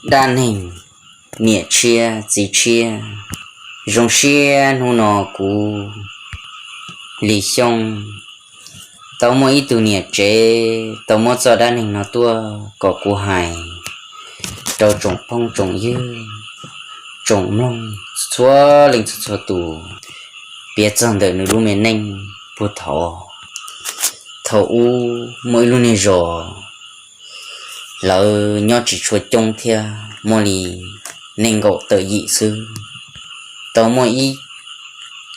Dab neeg niam tshiab txiv tshiab, zoo siab hnub no kuv li xyoo tau muaj ib tug niam tsev tau muab txoj dab neeg no tuaj kom kuv hais rau tsoom phooj tsoom ywg, tsoom mloog txhua leej txhua txhua tus, piav txog ntawm nws lub me neej puag thaum, thaum ub muaj ib lub niag zos, lawv nyob tsis tshua coob thiab, muaj li nees nkaum tawm yim xwb. Tau muaj ib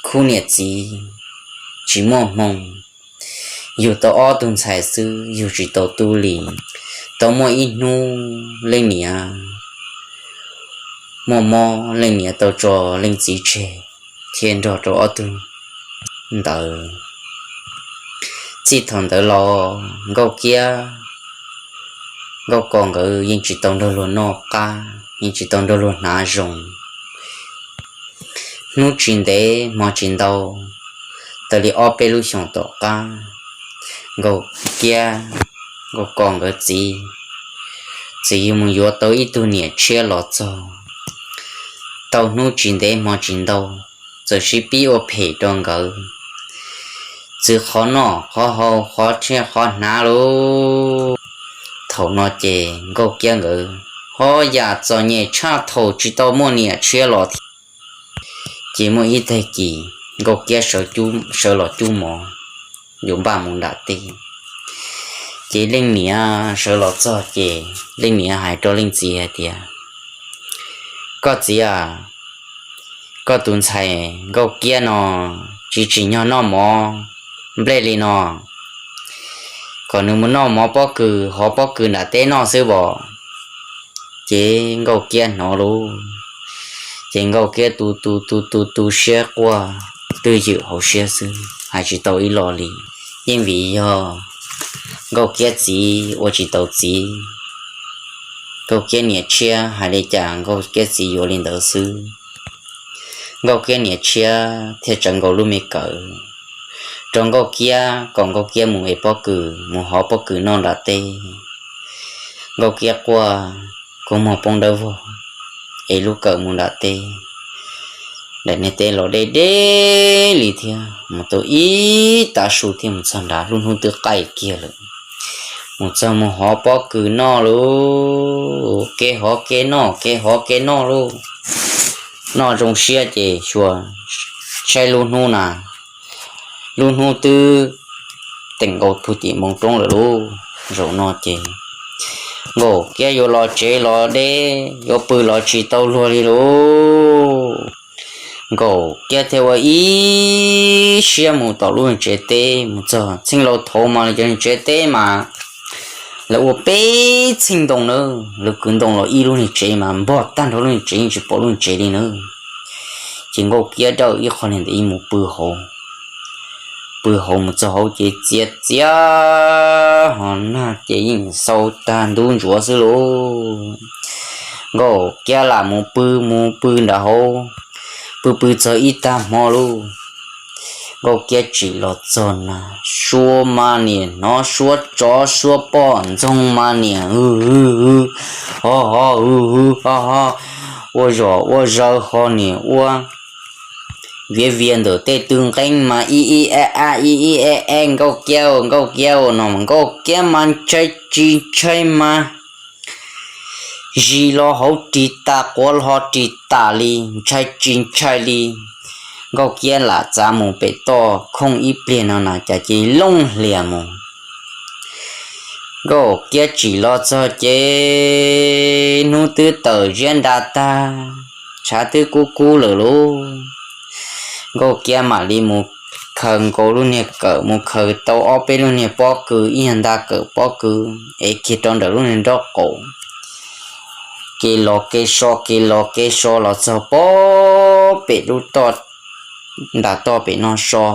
khub niam txiv tsis muaj hmoo, yug tau ob tug ntxhais xwb, yug tsis tau tub li. Tau muaj ib hnub leej niam muaj mob, leej niam tau tso leej txiv tseg thiab nrog rau ob tug ntawd. Txij thaum ntawd los Nkauj Kiab, Nkauj Kos nkawd yeej tsis tau nrog luag noj qab, yeej tsis tau nrog luag hnav zoo. Hnub tsis ntev hmo tsis ntau, tau li ob peb lub xyoos tom qab, Nkauj Kiab, Nkauj Kos nkawd txiv, txawm yug mus yuav tau ib tug niam tshiab los txog. Tau hnub tsis ntev hmo tsis ntau, txawm sib pib ua phem rau nkawd, txwv qhov noj qhov haus qhov tshiab qhov hnav lauj. Thaum no ces Nkauj Kiab nkawd ho yam txom nyem tshaj thaum tsis tau muaj niam tshiab los thiab. Ces muaj ib tag kis Nkauj Kiab sawv los cub mov yuav npaj mus nram teb. Ces leej niam sawv los txog ces leej niam hais rau leej txiv hais tias, Koj txiv a, koj tus ntxhais Nkauj Kiab no tsis tsim nyog noj mov nplej li no, kom nws mus noj mov pob kws hov pob kws nram teb noj xwb os. Ces Nkauj Kiab hnov lauj, ces Nkauj Kiab tu tu tu tu tu siab quaj twj ywm hauv siab xwb, hais tsis tau ib lo li. Yeej vim yog Nkauj Kiab txiv ua tsis tau txiv, Nkauj Kiab niam tshiab hais li cas Nkauj Kiab txiv yuav li ntawd xwb. Nkauj Kiab niam tshiab thiaj tsawv nkaus lub me kawm rau Nkauj Kiab kom Nkauj Kiab mus ev pob kws, mus hov pob kws noj nram teb. Nkauj Kiab quaj kua muag poob dawb vog, ev lub kawm mus nram teb. Daim niag teb los deb deb li thiab, mus tau ib tav su thiaj mus txog nrad, lub hnub twb qaij kiag lawm. Mus txog mus hov pob kws noj lauj, kev hov kev noj, kev hov kev noj lauj. Noj zoo siab ces xyuas saib lub hnub na, lub hnub twb teem nkaus puag tim npoo roob lawm lauj. Zaum no ces Nkauj Kiab yuav los tsev los deb, yuav pw los tsis tau luag li lauj. Nkauj Kiab thiaj ua ib siab mus tom lub niag tsev teb, mus txog txheej laus thaud mas lawv cov niag tsev teb mas lawv ua peb txheej ntoo na, lawv kwv ntoo los ib lub niag tsev mas npog tag nrho lub niag tsev, yeej tsis pom lub niag tsev li na. Ces Nkauj Kiab dawj ib qho niag ntawd ib mus pw hauv, pw hauv mus txog hauv ces txias txias ho nag ces yeej xau tag ntub ntsuav xwb lauj. Nkauj Kiab lam mus pw, mus pw nram hauv, pw pw txog ib tag hmo lauj. Nkauj Kiab tsim los txog na, suab mas niam hnov, suab tsov suab poj ntxoog mas niam hw hw hw, ho ho hw hw ho ho, ua zom ua zaws ho niam ua viav vias ntawm tej tw nqeeb mas ib ib ab ab ib ib ab ab, Nkauj Kiab, Nkauj Kiab no mas Nkauj Kiab mas ntshai tsis ntshai mas zis los hauv ris tas, quav los ris tas li, ntshai tsis ntshai li. Nkauj Kiab lam txav mus pem toj khooj ib pliag no na cas cia li looj hlias mus. Nkauj Kiab tsim los txog ces hnub twb tawm ziab nra tag, tshav twb kub kub lawm lauj. Nkauj Kiab mam li mus khaws nkaus lub niag kawm, mus khaws tau ob peb lub niag pob kws, ib nyuag nta kawm pob kws ev kiag rau ntawm lub niag nraub qaum, kev los kev so, kev los kev so los txog pem lub toj, nram toj pem no so,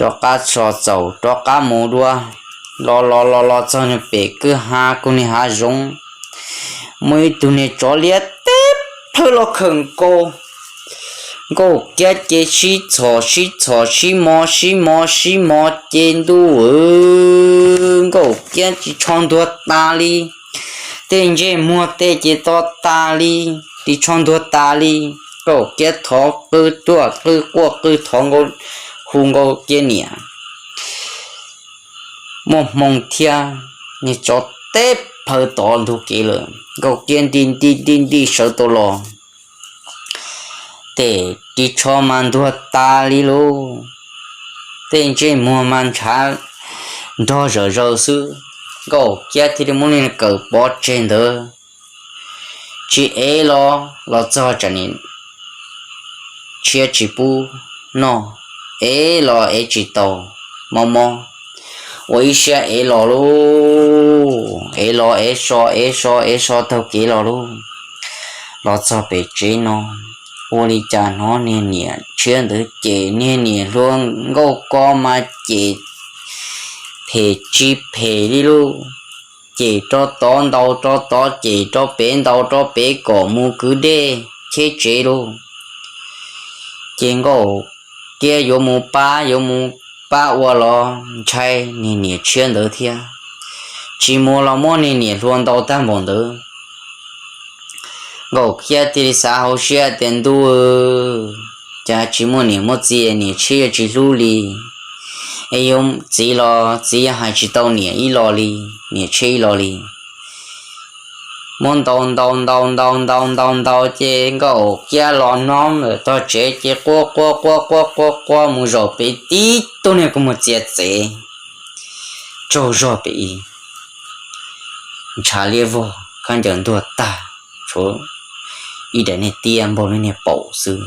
rov qab so txaus rov qab mus dua. Los los los los txog pem kwj ha, kuj niag hav zoov, muaj ib tug niag tsov liab teb plhawv los khawm nkaus. Nkauj Kiab ces sib txhom sib txhom, sib mos sib mos sib mos ces ntuj, Nkauj Kiab tsis tsho ntuag tas li. Tej ntsej muag tej ces to tas li, ris tsho ntuag tas li. Nkauj Kiab thov qw ruaj qw quaj qw thov Nkauj, hu Nkauj Kiab niam. Muaj hmoo thiab, niag tsov teb phaw tod ntug kev lawm. Nkauj Kiab nti nti nti nti sawv tau los, tej ris tsho mas ntuag tas li lauj, tej ntsej muag mas ntshav nrog zawm zaws xwb. Nkauj Kiab thiaj li muab lub niag kawm pov tseg ntawd, tsis ev los los txog tsam niam tshiab tsis pub noj, ev los ev tsis tau, mob mob, ua ib siab ev los lauj, ev los ev so ev so ev so taug kev los lauj. Los txog pem tsev no, ua li cas hnov niag niam tshiab ntawd cem niag niam hluas Nkauj Ko mas cem phem tsis phem li lauj. Cem rau tod ntaus rau tod, cem rau pem ntaus rau pem kom mus kwv dej cheb tsev lauj. Ces Nkauj Kiab yuav mus pab, yuav mus pab ua los ntshai niag niam tshiab ntawd thiab, tsis mus los muab niag niam hluas ntaus tag npaum ntawd. Nkauj Kiab thiaj li xav hauv siab tias, ntuj, cas tsis muaj niam muaj txiv, niam tshiab yuav tsis hlub li, es yuav txiv los txiv yuav hais tsis tau niam ib lo li, niam tshiab ib lo li. Muab ntaus ntaus ntaus ntaus ntaus ntaus ntaus ces Nkauj Kiab los nyob ntawm tog tsev ces quaj quaj quaj quaj quaj quaj mus zaum pem tib tug niag kua muag txiav txev tsaug zog pem ib, ntshav liab vog, khaub ncaws ntuag tag, tshuav ib daim niag tiab npog lub niag paum xwb.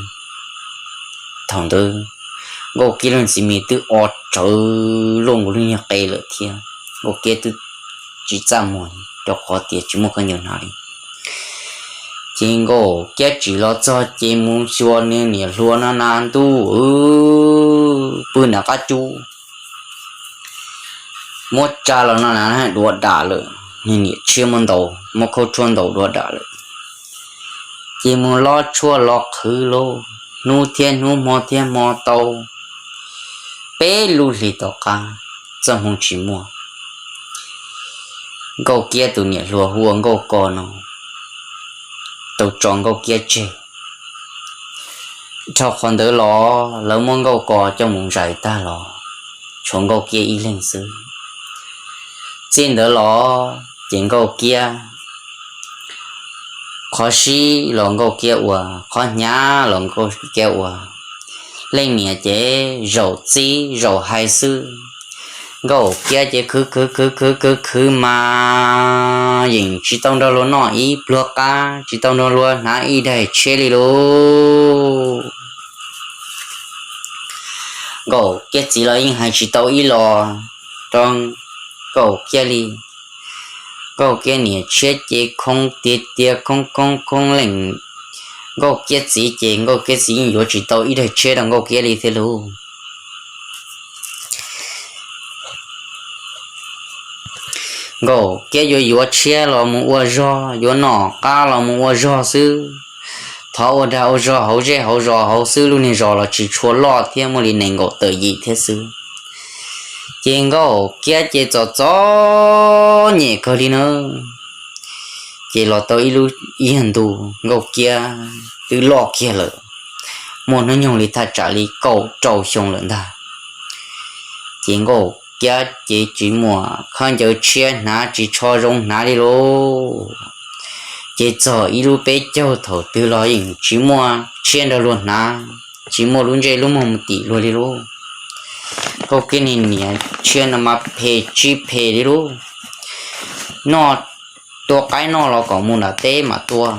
Thaum ntawd Nkauj Kiab lub txiv mis twb o tsawv luaj nkaus lub niag qe lawm thiab. Nkauj Kiab twb tsis txaj muag rau qhov tias tsis muaj khaub ncaws hnav li. Ces Nkauj Kiab tsim los txog ces mus xyuas niag niam hluas no na, ntuj, pw nram qab cub, muab tsa los no na, duav dam lawm, niag niam tshiab muab ntaus, muab khaub tshuab ntaus duav dam lawm. Ces mus lob tshuaj los qhwv lauj, hnub thiab hnub hmo thiab hmo tau peb lub hlis tom qab, txoj hmoo tsis muaj. Nkauj Kiab tus niam hluas hu ua Nkauj Ko no tau tso Nkauj Kiab tseg. Dhau qhov ntawd los lawv muab Nkauj Ko coj mus zais tag los tshuav Nkauj Kiab ib leeg xwb. Txij ntawd los ces Nkauj Kiab qhov sib los Nkauj Kiab ua, qhov hnyav los Nkauj Kiab ua. Leej niam ces zaum txib zaum hais xwb. Nkauj Kiab ces khwv khwv khwv khwv khwv khwv mas yeej tsis tau nrog luag noj ib pluag qab, tsis tau nrog luag hnav ib daig tshiab li lauj. Nkauj Kiab txiv los yeej hais tsis tau ib los rau Nkauj Kiab li. Nkauj Kiab niam tshiab ces khoob tiag tiag, khoob khoob khoob leej. Nkauj Kiab txiv ces Nkauj Kiab txiv yeej yuav tsis tau ib daig tshiab rau Nkauj Kiab li thiab lauj. Nkauj Kiab yuav yuav tshiab los mus ua zog, yuav noj qab los mus ua zog xwb. Thov ua dag ua zog hauv zej hauv zos hauv xwb, lub niag zos los tsis tshua loj thiab, muaj li nees nkaum tawm yim thiab xwb. Ces Nkauj Kiab ces txom txom nyem kawg li na. Ces los tau ib lub ib yag ntu, Nkauj Kiab twb loj kiag lawm, muaj hnub nyoog li thaj tsam li kaum rau xyoo lawm ntag. Ces Nkauj Kiab ces tsis muaj khaub ncaws tshiab hnav, tsis tsho zoo hnav li lauj. Ces txog ib lub peb caug thaum twg los yeej tsis muaj tshiab nrog luag hnav, tsis muaj lub ntsej lub muag mus tim luag li lauj. Nkauj Kiab niag niam tshiab no mas phem tsis phem li lauj. Noj, tua qaib noj los kom mus nram teb mam tua.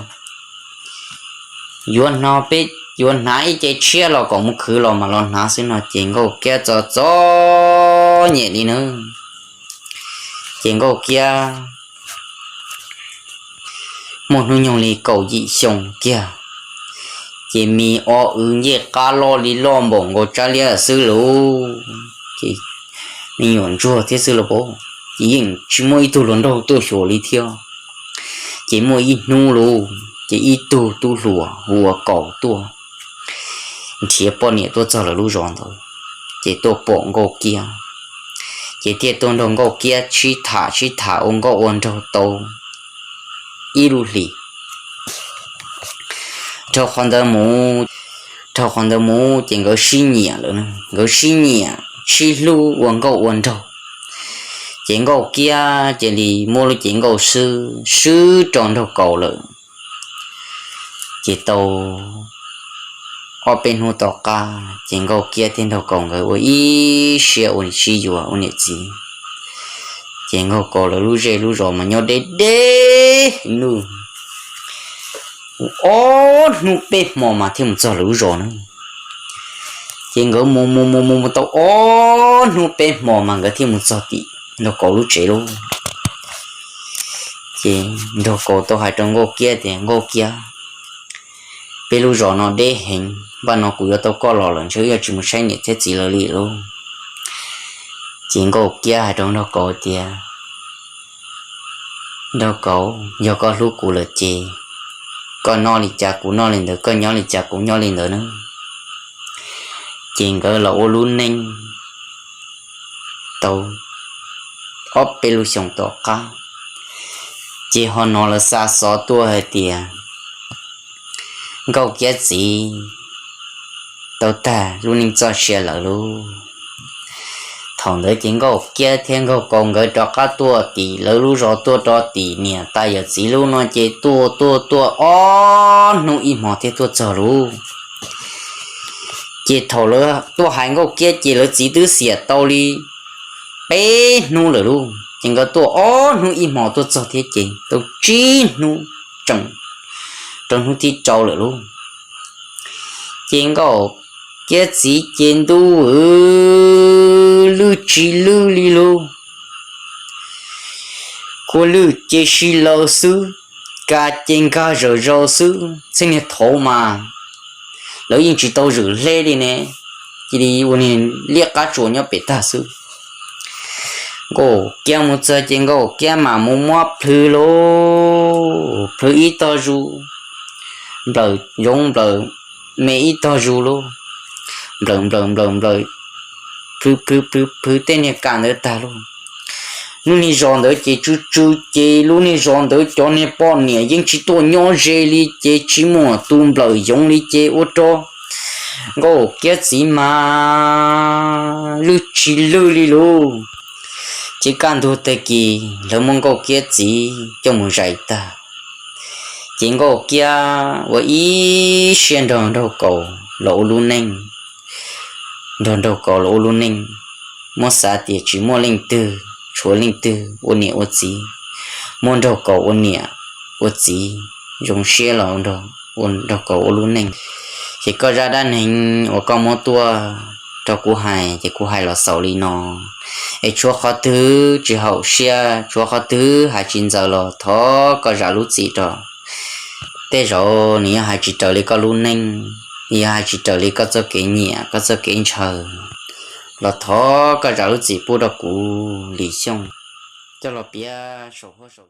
Yuav hnav peb, yuav hnav ib ce tshiab los kom mus khwv los mam los hnav xwb no ces Nkauj Kiab txom txom nyem li na. Ces Nkauj Kiab muaj hnub nyoog li kaum yim xyoo kiag, ces mis o w ncej qab loj li loj npaum nkaus tsab liab xwb lauj. Ces me nyuam ntsuag thiab xwb lauj, ces yeej tsis muaj ib tug hluas nraug tuaj xyuas li thiab. Ces muaj ib hnub lauj, ces ib tug tub hluas hu ua Kaus tuaj nrhiav poj niam tuaj txog lawv lub zos ntawd, ces tuaj pom Nkauj Kiab, ces thiaj tuaj nrog Nkauj Kiab sib tham sib tham ua nkauj ua nraug tau ib lub hlis. Dhau qhov ntawd mus, dhau qhov ntawd mus ces nkawd sib nyiam lawm, nkawd sib nyiam sib hlub ua nkauj ua nraug. Ces Nkauj Kiab cia li muab lub cev nkauj swb swb rau Nraug Kaus lawm. Ces tau ob peb hnub tom qab ces Nkauj Kiab thiab Nraug Kaus nkawd ua ib siab ua sib yuav ua niam txiv. Ces Nkauj Kaus lawv lub zej lub zos mas nyob deb deb heev nawb, ob hnub peb hmo mas thiaj mus txog lawv lub zos na. Ces nkawd mus mus mus mus mus tau ob hnub peb hmo mas nkawd thiaj mus txog tim Nraug Kaus lub tsev lauj. Ces Nraug Kaus tau hais rau Nkauj Kiab tias, Nkauj Kiab, peb lub zos no deb heev, npaj no kuv yuav tau koj los lawm ntshe yuav tsis mus saib niam thiab txiv lawv li lauj. Ces Nkauj Kiab hais rau Nraug Kaus tias, Nraug Kaus, yog koj hlub kuv lawm ces koj noj li cas kuv noj li ntawd, koj nyob li cas kuv nyob li ntawd na. Ces nkawd los ua lub neej tau ob peb lub xyoos tom qab, ces ho hnov lawv xa xov tuaj hais tias Nkauj Kiab txiv tau tag lub neej txoj sia lawm lauj. Thaum ntawd ces Nkauj Kiab thiab Nraug Kaus nkawd rov qab tuaj tim lawv lub zos, tuaj rau tim niam tais yawm txiv lub no ces tuaj tuaj tuaj ob hnub ib hmo thiaj tuaj txog lauj. Ces thaum lawv tuaj hais Nkauj Kiab ces lawv txiv twb xiam tau li peb hnub lawm lauj. Ces nkawd tuaj ob hnub ib hmo tuaj txog thiab ces tau tsib hnub tseem rau hnub thib rau lawm lauj. Ces Nkauj Kiab txiv ces ntuj, lwj tsis lwj li lauj. Kua lwj ces si laws xwb, kas ces nkag zawm zaws xwb. Txheej niag thaud mas lawv yeej tsis tau zwm hle li ne, cia li ua niag liab qab tsuas nyob pem tag xwb. Nkauj Kiab mus txog ces Nkauj Kiab mam mus muab plhws lauj, plhws ib tog zus, nplawm yoov nplawm me ib tog zus lauj, nplawm nplawm nplawm nplawm, plhws plhws plhws plhws tej niag kas ntawd tag lauj. Lub niag zos ntawd ces tsw tsw, ces lub niag zos ntawd cov niag poj niam yeej tsis tuaj nyob ze li, ces tsis muaj tus nplawm yoov li ces ua rau Nkauj Kiab txiv mas lwj tsis lwj li lauj. Ces kaj ntug tag kis lawv muab Nkauj Kiab txiv coj mus zais tag, ces Nkauj Kiab ua ib siab nrog Nraug Kaus los ua lub neej, nrog Nraug Kaus los ua lub neej, muab xav tias tsis muaj leej twg, tshuav leej twg ua niam ua txiv, muab Nraug Kaus ua niam ua txiv, zoo siab los ua Nraug Kaus ua lub neej. Ces koj zaj dab neeg uas koj muab tuaj rau kuv hais ces kuv hais los xaus li no, es tshuav qhov twg tsis haum siab, tshuav qhov twg hais tsis ntxaws los thov koj zam lub txim rau. Tej zaum nws yog hais tsis raws li koj lub neej, yog hais tsis raws li koj txoj kev nyiam koj txoj kev ntshaw los thov koj zam lub txim pub rau kuv Lis Xyooj coj los piav saum huab saum